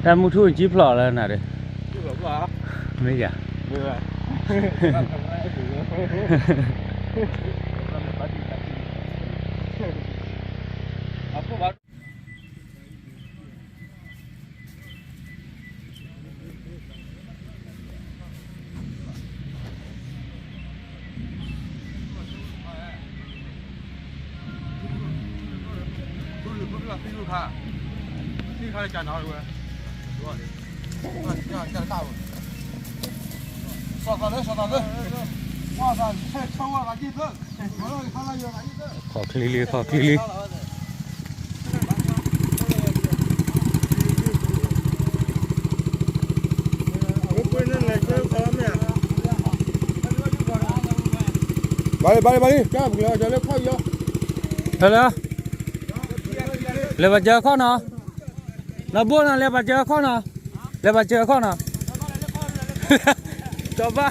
တၢ်မုၢ်ထူၣ်ကံဖျိးလၢနၤဒီး, မ့ၢ်ယၤ, ခီၣ်ချံလံ ခီၣ်ချံလံ. ဘၣ်လံ ဘၣ်လံ ဘၣ်လံ ကၢ်ပကလဲၤလၢခီၣ်ယီၤ, ဟဲလၢ လဲၤဘၣ်စၢၤခီၣ်နီၤ, နဘိနီၤ လဲၤဘၣ်စၢၤခီၣ်နီၤ, လဲၤဘၣ်စၢၤခီၣ်နီၤ. ကၠီဘၣ် ပှၤက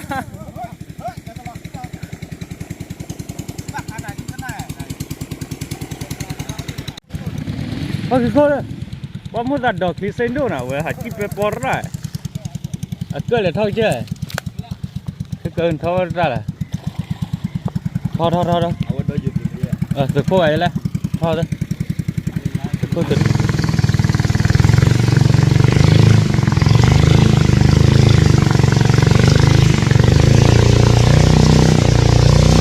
့ၤခိၣ်လၢ ပှၤမိၣ်သးဒီးချံစ့ဒိၣ်နၤ ဝဲဟးစံၣ်ပဲပီရၣ်, အကၢၣ်လဲၤထီၣ်ကစၢၢ်, ကၢၣ်ထီၣ်ဝဲတၢ်လၢ ထီၣ်ထီၣ်ထီၣ်ထီၣ်, သုးခိၣ်ဂၤယလဲၣ်, ထီၣ်သုးခိၣ်သုး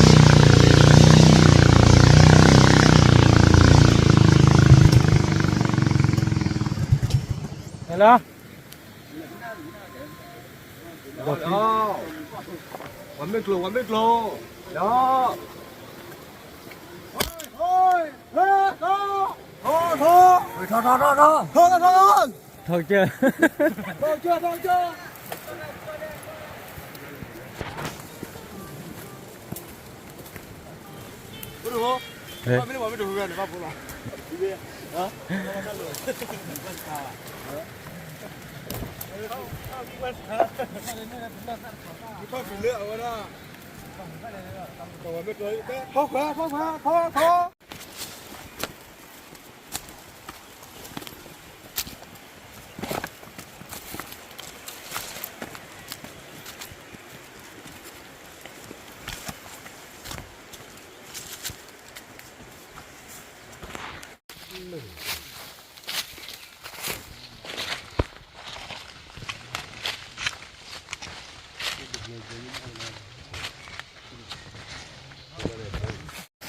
ဟဲလီၤ, ပှၤမ့ၢ်ကျိၤ ပှၤမ့ၢ်ကျိၤ, လီၤ, ထီၣ်ထီၣ်ထီၣ်ထီၣ်, ထီၣ်ကစၢၢ်, ထီၣ်ကစၢၢ်, ထီၣ်ကစၢၢ်.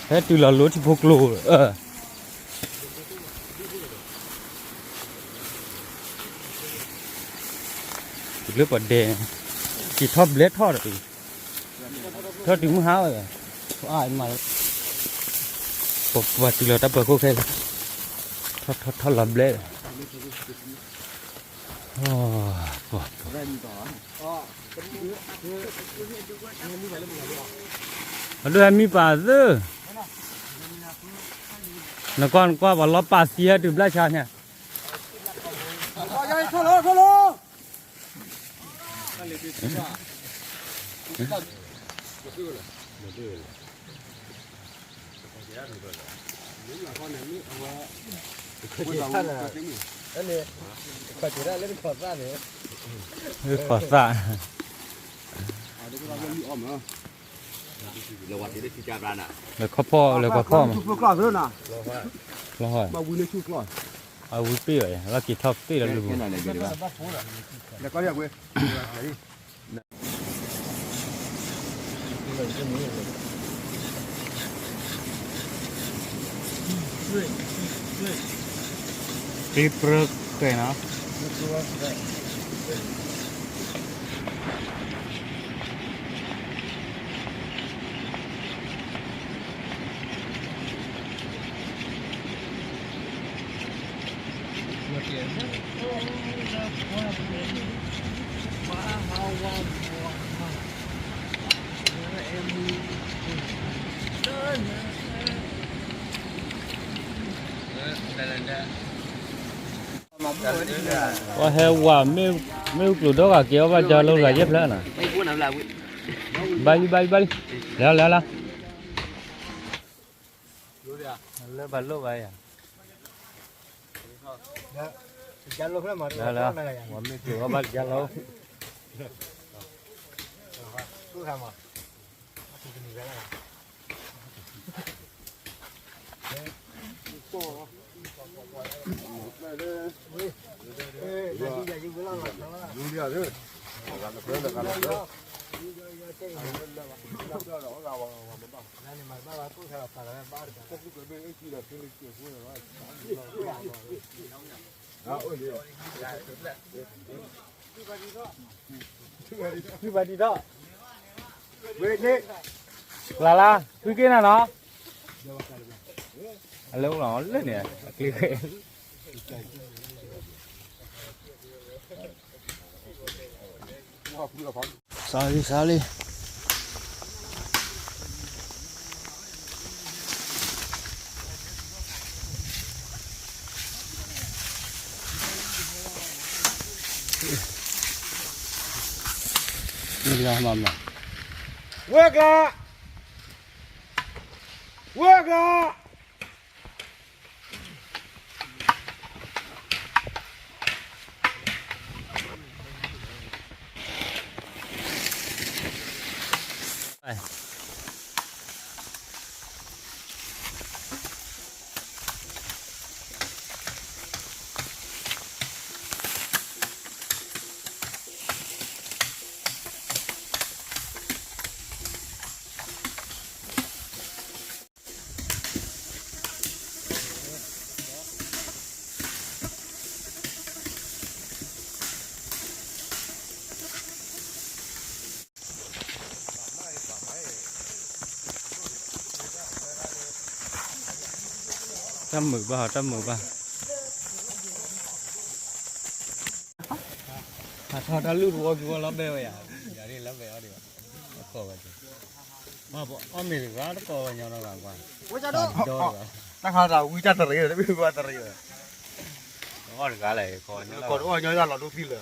ဟဲတုၤလီၤလိထံဖိကျိၤ, တုၤလၢပှၤဒဲး, က့ၤထီၣ်ဘျဲထီၣ်ဒီး, ထီၣ်တုၤမုၢ်ဟါဝဲ, အါမး, ပှၤတုၤလီၤတၢ်ပၢၤခိၣ်ခဲလၢာ်, ထီၣ်ထီၣ်ထီၣ်လီၤဘျဲဒီး, ပှၤ အဒိဟဲမံပာ်သု, နကွၢ်နကွၢ်ပှၤလီၤပာ်သံဟဲတုၤဘျၣ်ဆါန့ၣ်, လၢခီၣ်သၣ်, လၢခီၣ်ဖီၣ် လၢပှၤဖီၣ်မး, လီၤဟီ, အဝံပ့ၢ်ဘၣ် ဘၣ်က့ၤထီၣ်ပ့ၢ်လီၤလၢပူၤ, ကျ့ပြၢကဲနီၤ. ပှၤဟဲဝၤ မ့ၣ်အူကျိၤဒီဂၤက့ၤအီၣ်ဘၣ် ကၢလိဂၤယဲၢ်ဖျၢၣ်နီၤ, ဘၣ်လံ ဘၣ်လံ ဘၣ်လံ, လဲၤလီၤ လဲၤလီၤ, လၢဘၣ်လိၣ်ဘၣ်ယၤ, လဲၤလီၤ, ပှၤမ့ၢ်ကျိၤအီၣ်ဘၣ်ကၢလိ, လၢ်လၢ် ကွံက့ၤနၤနီၤ, အလၢလီၤလၢန့ၣ် အကျ့ဃဲ စးလံ စးလံ, ဝဲၢ်ကျါ, ဝဲၢ်ကျါ. တၢ်မုာ်ဘၣ် တၢ်မုာ်ဘၣ်, ဟးထီၣ်တၢ်လူၢ်တဝီကဝီၤလီၤဘဲဝဲယၤ, ယၤဒ်လီၤဘဲအီၤဒံးဘၣ်, အကီၢ်ဝဲ, မ့ၢ်ပအီၣ်မ့ၤတဂၤတကီၢ်ဝဲညီနုၢ်ဂၤကွၢ်, တၢ်ခါတၢ်ဝံတၢ်တရံးလၢ တမ့ၢ်ဝဲတရံးလၢ, အီၣ်တဂၤလဲၣ်, ကီၢ်တအီၣ်ညီယၤလီၤဒိသံလၢ, ဒိသံ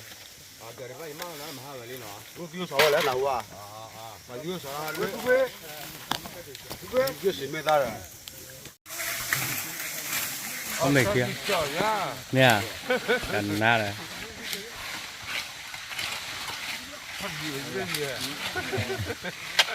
စီၤဝဲလဲၣ်လၢဝါ, ယိၣ်စီၤ, ယိၣ်စံးမ့ၢ်သၣ်ဒီး အီၣ်မ့ၤခံ, မ့ၢ်ဧါ, က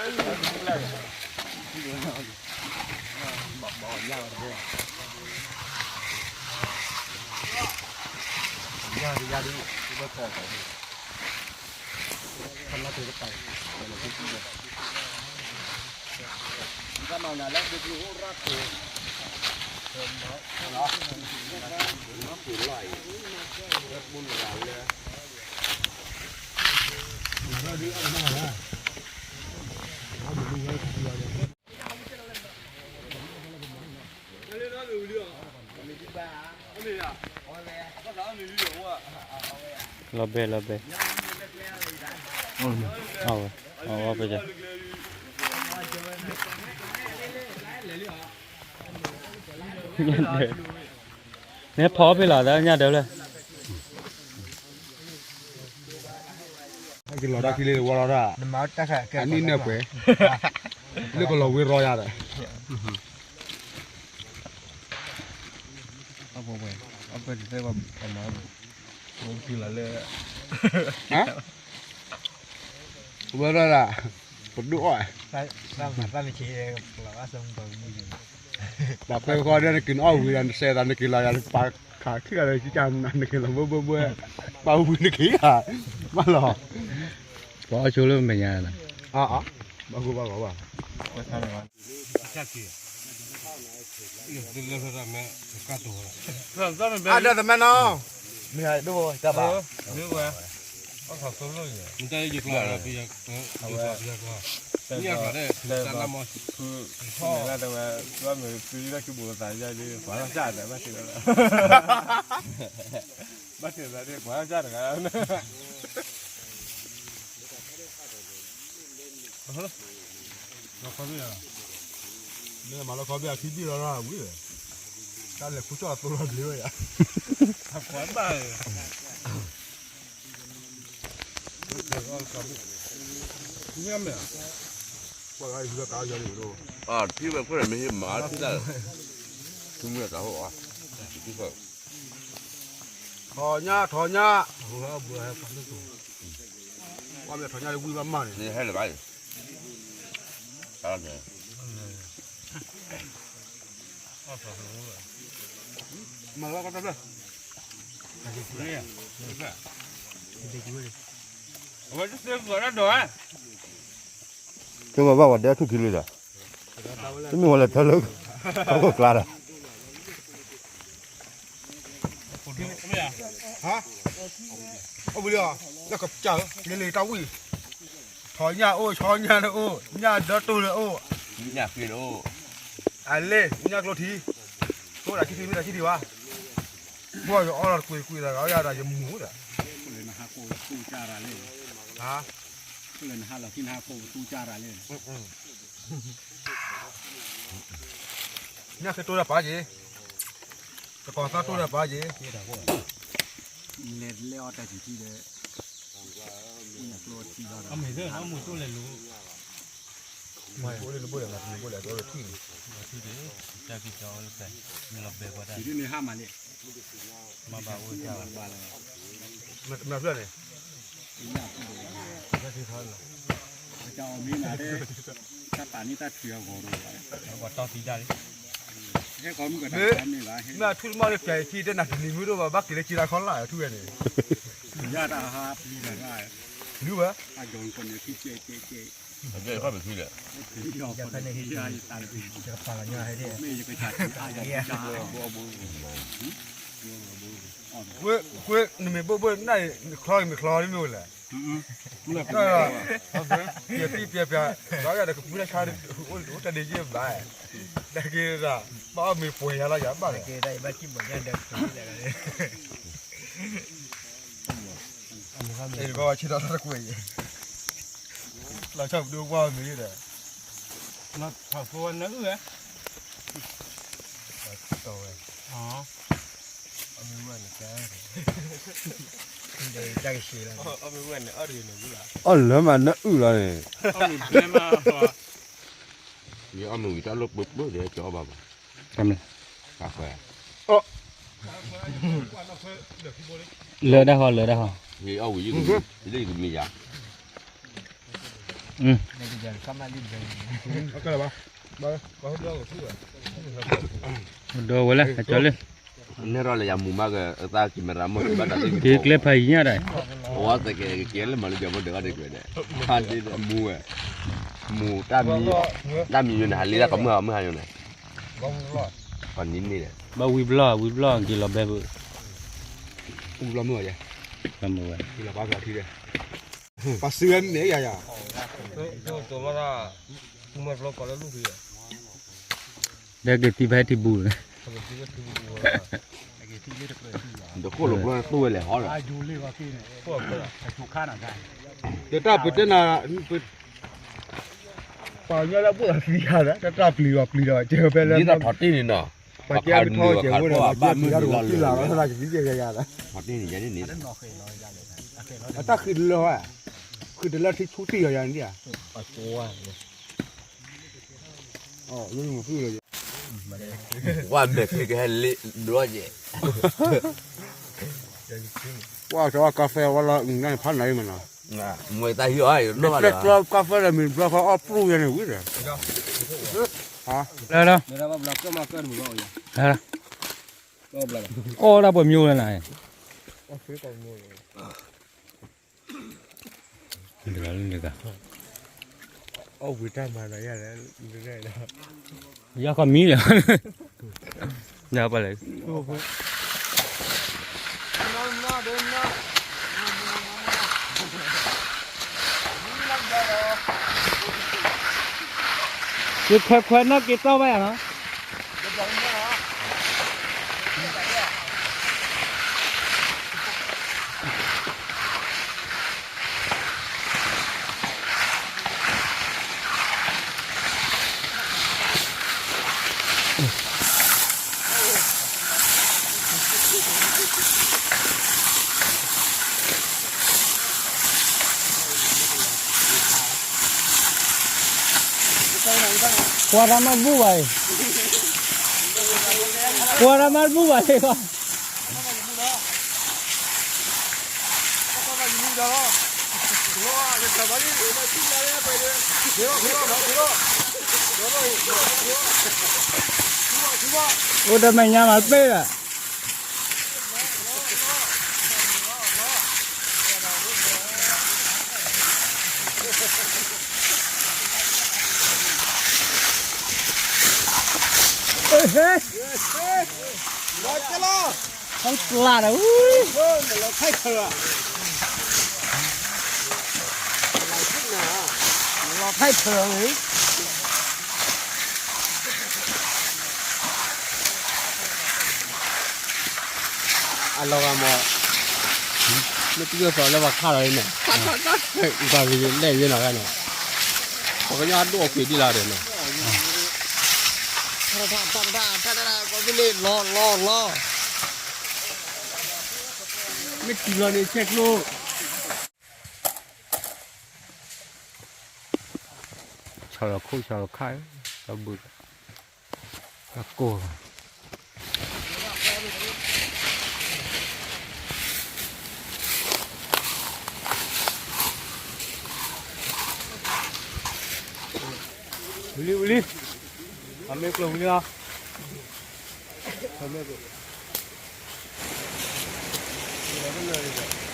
နါဒီး လီၤဘဲ လီၤဘဲ, အဝဲ, အဝဲပက ညၣ်ဒၢး, နဖီအီၣ်ဖဲလီၤသးညၣ်ဒၢးလၢ ကလီၤတၢ်ခံလံတဝီလီၤတၢ်, အနံၣ်နၢ်ပှဲၤ, လၢကလီၤဝ့ၤရီယၤဒီး, အပှဲၤပှဲၤ, အပှဲၤတသ့ဘၣ်, အမၤ, ဘိခံလီၤလၢ, ဝဲဒၣ်, ပဒိၣ်အီၣ်, ပှၤဖဲဃီဒီးနက့ၤနအီၣ်ဝံၤဒီး နစဲးသးနက့ၤလီၤယၤ နပာ်ခးခံဂၤဒီး ကကနၤ နက့ၤလီၤဘှဲဘှဲဘှဲ, ပာ်ဝံၤနက့ၤဧါ, ဘၣ်လီၤ, ပှၤအီၣ်ဆိလၢမဲာ်ညါန့ၣ်, ဘၣ်ဂိၢ်ဘၣ်ဂီၤဘၣ်, အဒၢးသမၢနီၤ, မ့ၢ်ဒိၣ်တၢ်ဘၣ်, မ့ၢ်ဝဲ မ့ၢ်တၢ်ယကျီၢ်, ယကျီၢ်, ယကျီၢ်, ယကျီၢ်, ဖု, ဖု, ဖု, ဖု, ဖု, ဖု, ဘၣ်ထံၣ်သးဒ်ကွၢ်စၢ်တဂၤ, လၢမၤလီခီဘ့ၣ်အခံဘ့ၣ်လီၤလီၤဝံၤ, တၢ်လဲၤခူၣ်ကၠီၣ်အသိလီၤဘျ့ဝဲယၤ, အကွၢ်ဘၣ်, မ့ၢ်မ့ၢ်, ထံၣ်ဝဲခွဲးမ့ၢ်ဟ့ၣ်မၤထံၣ်တၢ်, ထူမ့ၢ်တၢ်ဟိၣ်အီၤ, ထံၣ်ခွဲး ထီၣ်ညၣ်, ထီၣ်ညၣ်, ဝဲမ့ၢ်ထီၣ်ညၣ်လၢဝံၣ်ဘၣ်မၢ်န့ၣ်, ဟဲလၢၤဘၣ်, မၤလီၤကတၢၢ်, အဝဲတသ့ပှၤတၢ်ဒိးဧါ, ကဘၣ်ဝဲဒဲထူၣ်ခံလံဒီး, တမ့ၢ်ဝဲလဲၤထၢလၢ, ထီခိၣ်ကျါဒီး အိၣ်ဘှံးလံအီၤ, လၢကစၢ်ဧၢ, လ့လ့တၢ်ဝံၣ်, ထီၣ်ညၣ်အိၣ်, ဆီညၣ်န့ၣ်အိၣ်, ညၣ်ဒီတိၢ်န့ၣ်အိၣ်, ညၣ်ဃ့န့ၣ်အိၣ်, အလ့ၣ်, ညၣ်ကျိထံ, အိၣ်ဒၣ်ခံထံမ့ၢ်တၢ်ခံထံဘၣ်, ဘီၣ်ယအီလီၤတကွံးတကွံးဒီး ယၤဒီးယမူၤဒီး, ဟါ, ညၣ်ဃ့တိၢ်တၢ်ပာ်က့ၤ, တကီၢ်သးတိၢ်တၢ်ပာ်က့ၤ, လဲၤလဲၤအီၣ်တၢ်စံးထံဒီး, မ့ၢ်အမိၢ်တိၢ်လဲၤလိၤ, မ့ၢ်အိၣ်လၢနဘိလဲၣ်, မ့ၢ်ဘိလဲၣ်, တအိၣ်လၢထွံၣ်န့ၣ်, တၢ်က့ၤကၠီလၢပှဲၤ, မ့ၢ်လီၤဘဲပှၤတၢ်, မ့ၢ်ဘၣ်အိၣ်တၢ်, မ့ၢ်ဖျၢၣ်န့ၣ်, တၢ်ပာ်န့ၢ်တၢ်ထုးအဂီၢ်ဒီး, ပှၤတီသံတၢ်လံ, မ့ၢ်အထူၣ်တမီၢ်လၢပျၢၤယခံ တနၤတနံၤမ့ၢ်ဒိၣ်ဘၣ် ဘၣ်က့ၤလၢက့ၤလၢခီလၢအထူၣ်ဝဲန့ၣ်, ယတၢ်ဟးပျံၤတၢ်ရၣ်, နုၤဝဲ, အကဲ, ခွဲး နမ့ၢ်ဘိၣ်ဘိၣ် နၢ်ချီမ့ၢ်ချီဒ်မ့ၢ်ဝဲလဲၣ်, ပျဲသံပျဲပျး, ဒီးယၤဒီးကပူၤတၢ်ဆါ, အိၣ်တဒ့ယဘၣ်, တၢ်က့ၤဒၣ်, ဘၣ်အီၣ်မ့ၤပှဲၤယၤလီၤယၤဘၣ်လဲၣ်, ဘၣ်ဆံးဘၣ်ညါဒီး, အဲၣ်ဘၣ်ဝဲဆ့ထီၣ်တၢ်တကွဲၢ်အံၤ, လီၤဆီပဒိၣ်ကွၢ်မ့ၢ်ဒီး, နအုၣ်ဝဲ, အီၣ်လၢမးနအုၣ်လီၤန့ၣ်, ယအီၣ်မ့ၤဝံၤတၢ်လိၣ်ပၢပၢဒီးကၠီဘၣ်ဘၣ်, လၢတၢ်ဃီ လၢတၢ်ဃီ, ယအီၣ်ဝံၤ ယကမံယၤ, ဒီးဝဲလၢအကၠီလၢ, နဲၣ်ထီၣ်လၢယမူၤမးကသးကံၤမရၤမီၢ်ကဘၣ်တၢ်လၢ, က့ၤကျဲဖးယံၤညါဒီး, အဝဲသကဲးက့ၤလၢမၤလၢယမီၢ်ဒၢးဂၤဒၢးကွဲးဒီး, ဟးဒ့ဒီးမူၤဝဲ, မူၤတၢ်မံ, တၢ်မံယိၤန့ၣ် ဟးလံတၢ်ကမုၢ်ဟးမုၢ်ဟးယိၤန့ၣ်, ပှၤနံၤန့ၣ်ဒီး, ဘၣ်ဝံၤဘျီ ဝံၤဘျီ က့ၤလီၤဘဲဘၣ်, ဝံၤဘျီမုၢ်ဝဲ, ဝံၤဘျီမုၢ်ဝဲ, က့ၤလီၤဘဲဘၣ်ထံဒီး, ပှၤစံးဝဲမ့ၢ်ယၤယၤ, ဒီးက့ၤသံဖဲထံဘူၣ်န့ၣ်, ဒီးခိၣ်လိာ်ဘျီသိၣ်ဝဲလဲၣ်ဟီဒီး, ဒီးတၢ်ပတဲနၤ, ပှၤကညီလၢအဘိၣ်သးသံယၤဒီး တၢ်တၢ်ပျံၤဘၣ်ပျံၤဒီး ကဲဖဲလၢ ဒ်သိးထီၣ်တ့ၢ်န့ၣ်နီၤ, ပှၤကဲမ့ၢ်ထီၣ်ကဲဝဲဒီး ပှၤကဲလီၤလီၤ ထီၣ်တ့ၢ်န့ၣ်ယဲန့ၣ်န့ၣ်, အတၢ်ဃံတလၢဝဲ, ဃံတလၢထံဆူတ့ၢ်အီၤယၤန့ၣ်ဧါ, ဝဲမဲာ်ချံကဟဲလ့ဒိးယဲ, ဝဲကၠီကါဖဲဝဲလီၤနၢ်ဖးနၤအံၤမနီၤ, မ့ၢ်တၢ်ဟံးအီၤ, ကၠီကါဖဲဒီးမ့ၢ်ဘျီဖဲအီၣ်ပြူၢ်ယဲန့ၣ်ဝံၤဒီး, လၢလီၤ, အိၣ်ဒၣ်ပှဲၤမံၤလၢနၤ, တဂၤလၢတဂၤ, အီၣ်ဝံၤတၢ်မၤနၤယၤလၢ, ယၤခီမံၤလၢ, ယၤပှၤလဲၣ်, ယခွဲးခွဲးနီၣ်က့ၤတီၢ်ဘၣ်ယၤနီၤ. ကွၢ်တၢ်မၤဘူၣ်ဘၣ်အံၤ, ကွၢ်တၢ်မၤဘူၣ်ဘၣ်အံၤ, အိၣ်ဒီးမဲာ်ညါမၤပ့ၢ်ဘၣ်. ဟဲ, ဟဲပျၢ်ဒီး, လီၤဖဲးဖၢၣ်လီၤ, အလီၤဂာ်မး, မ့ၢ်တုၤကစီၤလၢပှၤခးလီၤန့ၣ်, ပှၤကလဲၣ်ယဲနီၤဂၤန့ၣ်, ပှၤကညီအဒိၣ်အကွံာ်ဒ်လီၤဒီးနီၤ, လီၤလီၤလီၤ, မ့ၢ်တုၤလီၤန့ၣ်ဆဲးကျိ ဆီလီၤခိၣ်ဆီလီၤခါ, တၢ်ဘုၣ်, တၢ်ကိၢ်လီၤ. ဝံၤလံ ဝံၤလံ, အမ့ၢ်ကျိၤဝံၤလံလီၤ.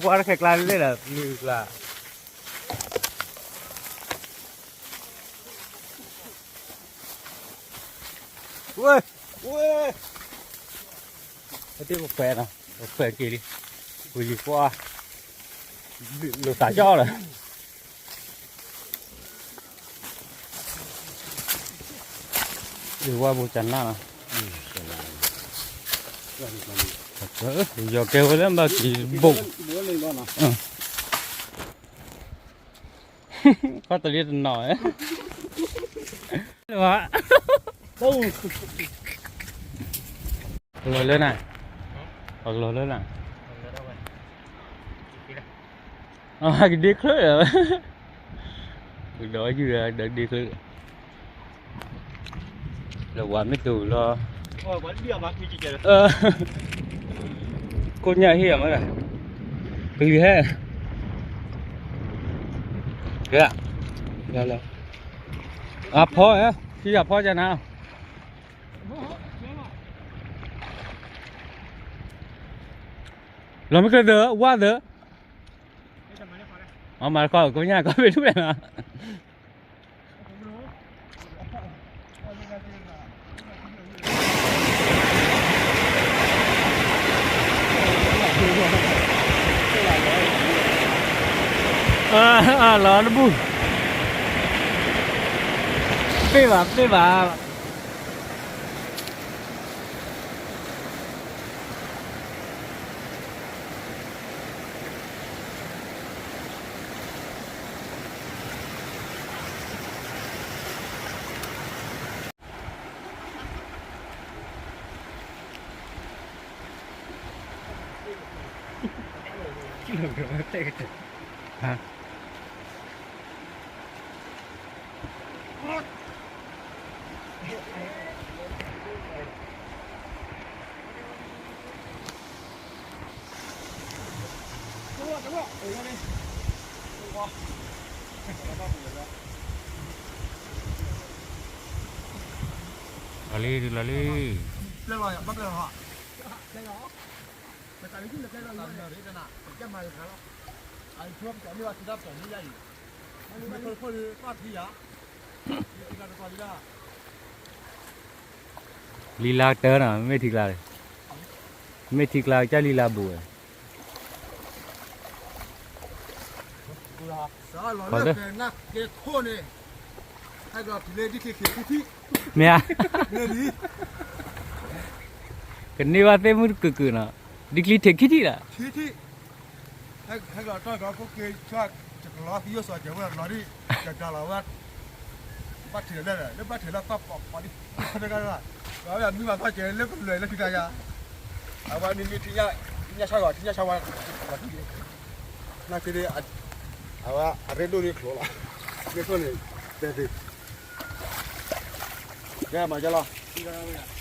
ကွၢ်တခဲကျါလဲၣ်ဒီး မုၢ်ကျါ, ဝဲ, ဝဲ, ပတ့ၢ်ပခွဲးနီၤ, ပခွဲးက့ၤလံ, ပယံၤကွၢ်, လိာ်သးကၠီလီၤ. ယဝါဘိကနၣ်နီၤ, ယီၤကဲဝဲလၢဘၣ်က့ၤဘိၣ်, ခီတလံတနီၤ, လီၤလၢနၤ, လီၤလၢနၤ, အကဒ့ချၢၣ်လီၤ, ဒီးယုၢ်ဒီးဒ့ချၢၣ်, လၢဝၤမ့ၢ်တူၢ်လီၤ, ကိၣ်ညၣ်ဟ့ၣ်အမၤ, ကလံၤဟဲ, ကဲ, လၢ, အဖီ, ဟံၣ်အဖီကနၤ, လီၤမ့ၢ်ကျၢၤသၢ, ဝါသၢ, အမၤတခီကိၣ်ညၣ်ကီၢ်ဖဲထူၣ်လဲၣ်နီၤ, လီၤတဘူၣ်, ပ့ၢ်ဘၣ်ပ့ၢ်ဘၣ်. လီၤလံ လီၤလံ. လံလါကတၢၢ်နီၤ မ့ၢ်ထံကျါ, မ့ၢ်ထံကျါ ကစၢ်လံလါဘူးဝဲ မ့ၢ်ဧါ, ကန့ၢ်ဘၣ်သ့ၣ်မုၣ်တကုာ်ကုာ်နီၤ, ဒ်ချံထံးခံထံၣ်လီၤ. ဟဲကလီၤတီၢ်ကီး ခိၣ်က့ၤဆှၢ တကလီၤသံယိၣ်စီၤကဲဝဲလီၤဒ် ကကလီၤဝဲ ဘၣ်ထံးလၢ လၢဘၣ်ထံးလၢပၢ်ပီၤပီၤဒ် တဂၤလီၤ, ဝဲမံဘၣ်သီကဲလၢပလွဲၢ်လၢထံတၢ်ယါ, အဝဲန့ၣ်မ့ၢ်ထံ ထံညါဆါဂီၤ ထံညါဆါဝါ နာ်က့ အဝဲအရ့ဒိၣ်န့ၣ်ချိးလီၤ, မ့ၢ်ခိၣ်န့ၣ် တဲသ့, ကဲမၤကလီၤ.